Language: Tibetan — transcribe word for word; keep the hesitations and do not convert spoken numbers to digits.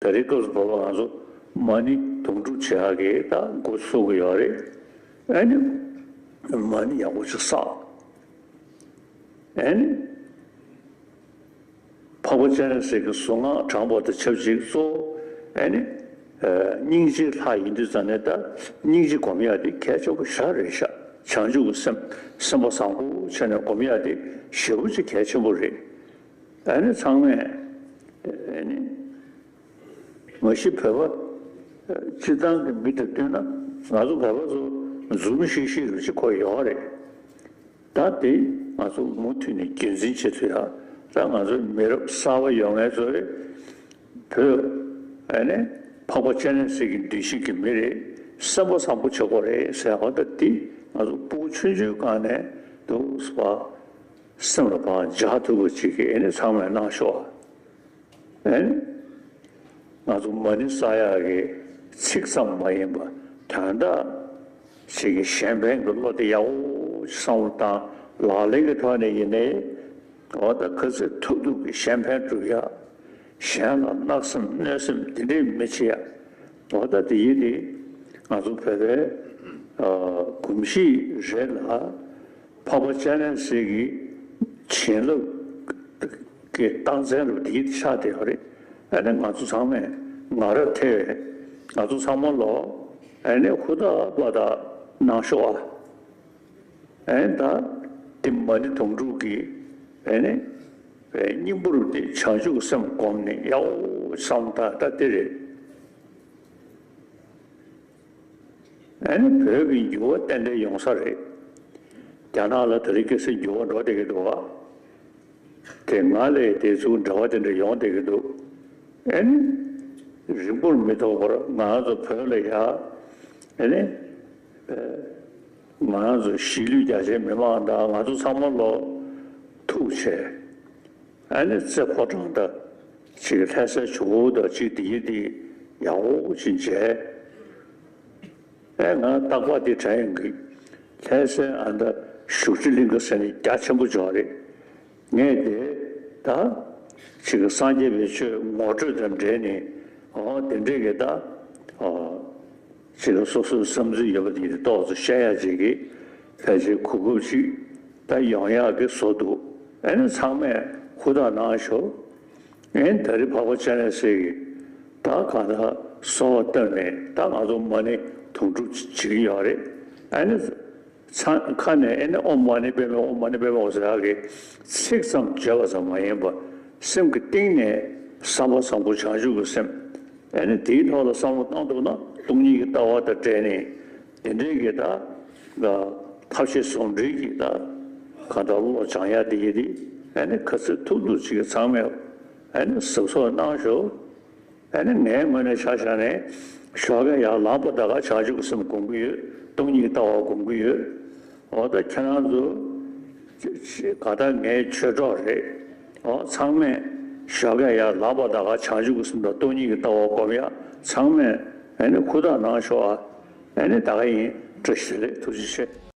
ད་རེས་སྐབས་སུ་བབ་པ་ང་ཚོ་མ་ཎི་དུང་སྒྲུབ་བྱེད་ཡག་གི་ད་འགོ་ཚུགས་ཀྱི་ཡོད་རེད། ཨ་ནི་མ་ཎི་ཡག་པོ་ཅིག་བསགས། ཨ་ནི་འཕགས་པ་སྤྱན་རས་གཟིགས་ཀྱི་གཟུངས་སྔགས་བགྲངས་པ་དང་ཆབས་ཅིག་གཙོ་བོ་ཨ་ནི་སྙིང་རྗེའི་ལྷ་ཡིན་དུས་ཙང་ནས་ད་སྙིང་རྗེ་སྒོམ་ཡག་དེ་གལ་ཆེན་པོ་ཞེ་དྲག་རེད་ཤག་བྱང་ཆུབ་ཀྱི་སེམས་སེམས་པ་བཟང་པོ་བྱས་ནས་སྒོམ་ཡག་དེ་ཞེ་པོ་ཅིག་གལ་ཆེན་པོ་རེད། ཨ་ནི་ཚང་མས་ཨ་ནི། མ་གཞི་བོད་པ་སྤྱིར་བཏང་གི་མི་དང་བསྟུན་ན་ང་ཚོ་བོད་པ་ཚོ་འཛུམ་ཤིག་ཤིག་རུ་ཅིག་གོ་ཡོད་རེད། ད་དེ་ང་ཚོ་མུ་མཐུད་ནས་རྒྱུན་འཛིན་བྱེད་ཐུབ་ཡ། ད་ང་ཚོ་མི་རབས་གསར་པ་ཡོང་མཁན་ཚོས་བོད་ཨ་ནི་འཕགས་པ་སྤྱན་རས་གཟིགས་ཀྱི་འདུལ་ཞིག་གི་མི་རེད། སེམས་པ་བཟང་པོ་བྱེད་དགོས་རེད་ཟེར་བ། ད་དེ་ང་ཚོ་སྤུ་གུ་ཆུང་ཆུང་སྒང་ནས་འདུག་སེ་སེམས་ལ་ཕར་འཇགས་ཐུབ་པ་ཅིག་གི་ཨ་ནི་ཚང་མས་གནང་ཤོག་ཨ། ཨེ། ང་ཚོ་མ་ཎི་བསགས་ཡག་གི་ཚིག་ཙམ་མ་ཡིན་པ་དོན་དག་ཅིག་གི་གཞན་ཕན་གྱི་བློ་དེ་ཡག་པོ་ཞིག་བསམ་བློ་བཏང་། ལག་ལེན་གྱི་ཐོག་ནས་ཡིན་ནའི། འོ་ད་ག་ཚོད་ཐུབ་ཐུབ་ཀྱི་གཞན་ཕན་སྒྲུབ་ཡག་གཞན་ལ་བརྣག་སེམས་གནོད་སེམས་དེ་འདྲས་མི་བྱེད་ཡག་འོ་ད་དེ་ཡིན་དེ་ང་ཚོ་བོད་པའི་གོམས་གཤིས་རེད་ལ། འཕགས་པ་སྤྱན་རས་གཟིགས་ཀྱི་བྱིན་རླབས་ཀྱི་རྟགས་མཚན་རུ་དེའི་ཆ་དེ་ཡོད་རེད། ཨ་ནི་ང་ཚོ་ཚང་མས་ང་རང་ཐེ་བའི་ང་ཚོ་ཚང་མ་ལོ་ཨ་ནི་ཧུར་ཐག་པ་དག་གནང་ཤོག་ཨ། ཨ་ནི་ད་དེ་མ་ཎི་དུང་སྒྲུབ་ཀྱི་ཨ་ནི་སྙིང་པོ་རུ་དེ་བྱང་ཆུབ་ཀྱི་སེམས་བསྒོམས་ནས་ཡག་པོ་བསམ་ད་ད་དེ་རེད། ཨ་ནི་བོད་ཀྱི་འགྱུར་བ་ཏན་ཏན་ཡོང་ས་རེད། རྒྱ་ནག་ལ་དེ་རིང་ཁ་སང་འགྱུར་བ་འགྲོ་བསྡད་ཀྱི་འདུག་བ། དེ་སྔ་ལས་དེ་ཚོ་འབྲེལ་བ་དེ་འདྲ་ཡོང་བསྡད་ཀྱི་འདུག་ཨ་ནི་རིང་པོར་མི་ཐོགས་པར་ང་རང་ཚོ་བོད་ལ་ཡ་ཨ་ནི་ང་རང་ཚོ་གཞིས་ལུས་རྒྱ་ཆེའི་མི་མང་དང་ང་ཚོ་ཚང་མ་ལོ་ཐུག་བྱས། ཨ་ནི་རྩེ་ཕོ་བྲང་དང་ཅིག་ལྷ་སའི་ཇོ་བོ་དང་ཅིག་དེ་ཡི་དེ་ཡག་པོ་ཅིག་མཇལ། ཨེ་ང་རྟག་པར་དེ་དྲན་ཡོང་གི། ལྷ་སའི་ཨ་མདའ་བཞུགས་ཁྲི་གླིང་ག་ཟེར་ནས་རྒྱ་ཆེན་པོ་ཅིག་ཡོད་རེད། ངས་དེ་ད་ཅིག་སངས་རྒྱས་པའི་ཆོས་ངོ་སྤྲོད་དང་འབྲེལ་ནས་ཨོ་དེ་འདྲས་ཀྱི་ད་ཨོ། ཅིག་ལ་སོ་སོའི་བསམ་ཚུལ་ཡོད་པ་དེ་ཏོག་ཙམ་བཤད་ཡག་ཅིག་གི་ཕལ་ཆེར་གོ་སྐབས་ཅིག་ད་ཡོང་ཡག་གི་བཟོ་འདུག་ཨ་ནི་ཚང་མས་ཧུར་ཐག་གནང་ཤོག་ཨ་ནི་ད་རེས་འཕགས་པ་སྤྱན་རས་གཟིགས་ཀྱི་ད་གང་ལྟར་གསོལ་བ་བཏབ་ནས་ད་ང་ཚོ་མ་ཎི་དུང་སྒྲུབ་བྱེད་ཀྱི་ཡོད་རེད། ཨ་ནི་ཚང་ཁ་ནས་ཨེ་ནི་ཨོཾ་མ་ཎི་པདྨེ་ཧཱུྃ། ཨོཾ་མ་ཎི་པདྨེ་ཧཱུྃ་ཟེར་ཡག་གི་ཚིག་ཙམ་བརྗོད་པ་ཙམ་མ་ཡིན་པར་སེམས་ཀྱི་གཏིང་ནས་བསམ་པ་བཟང་པོ་བྱང་ཆུབ་ཀྱི་སེམས། ཨེ་ནི་དེའི་ཐོག་ལ་བསམ་བློ་བཏང་ཐུབ་ན་སྟོང་ཉིད་ཀྱི་ལྟ་བ་དང་འབྲེལ་ནས་དེ་འདྲའི་གི་ད་ཐབས་ཤེས་ཟུང་འབྲེལ་གྱི་ད་གང་ལྟར་བློ་སྦྱང་ཡག་དེ་ཡིན་དེ། ཨེ་ནི་ག་ཚོད་ཐུབ་ཐུབ་ཅིག་གི་ཚང་མས་ཨེ་ནི་གཟབ་གཟབ་གནང་ཤོག་ཨ་ནི་ངའི་ངོས་ནས་ཆ་བཞག་ནས་ཞོགས་ཀས་ཡར་ལངས་པ་ད་ག་བྱང་ཆུབ་ཀྱི་སེམས་སྒོམ་གྱི་ཡོད། སྟོང་ཉིད་ཀྱི་ལྟ་བ་སྒོམ་གྱི་ཡོད། འོ་ད་ཁྱེད་རང་ཚོ་ག་ད་ངའི་ཆོས་གྲོགས་རེད། འོ་ཚང་མས་ཞོགས་ཀས་ཡར་ལངས་པ་ད་ག་བྱང་ཆུབ་ཀྱི་སེམས་དང་སྟོང་ཉིད་ཀྱི་ལྟ་བ་སྒོམ་ཡ་ཚང་མས་ཨ་ནི་ཧུར་ཐག་གནང་ཤོག་ཨ། ཨ་ནི་ད་ག་ཡིན། བཀྲ་ཤིས་བདེ་ལེགས། ཐུགས་རྗེ་ཆེ།